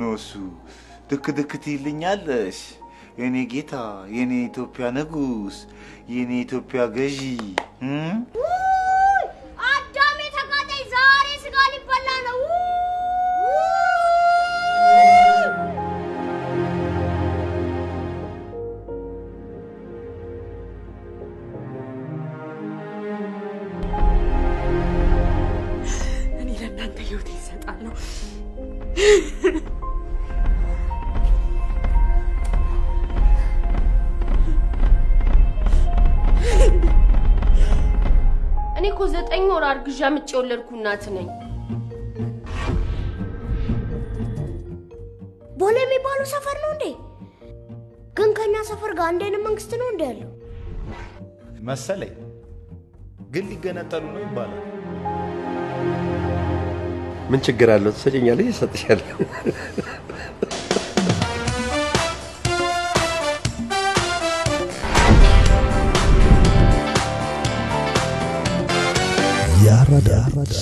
ነው እሱ? ድክ ድክ ትይልኛለሽ? የኔ ጌታ፣ የኔ ኢትዮጵያ ንጉስ፣ የኔ ኢትዮጵያ ገዢ። አዳሜ ተቃጣይ፣ ዛሬ ስጋ ሊበላ ነው። እኔ ለእናንተ ህይወቴ ይሰጣለሁ። እኔ እኮ 9 ወር አርግዣ ምጭ የወለድኩ እናት ነኝ። ቦሌ የሚባለው ሰፈር ነው እንዴ? ግን ከኛ ሰፈር ጋር አንድ አይነት መንግስት ነው እንዴ ያለው? መሰለኝ። ግን ሊገነጠሉ ነው ይባላል። ምን ችግር አለው? ትሰጪኛለሽ፣ እሰጥሻለሁ። ያራዳ ልጅ።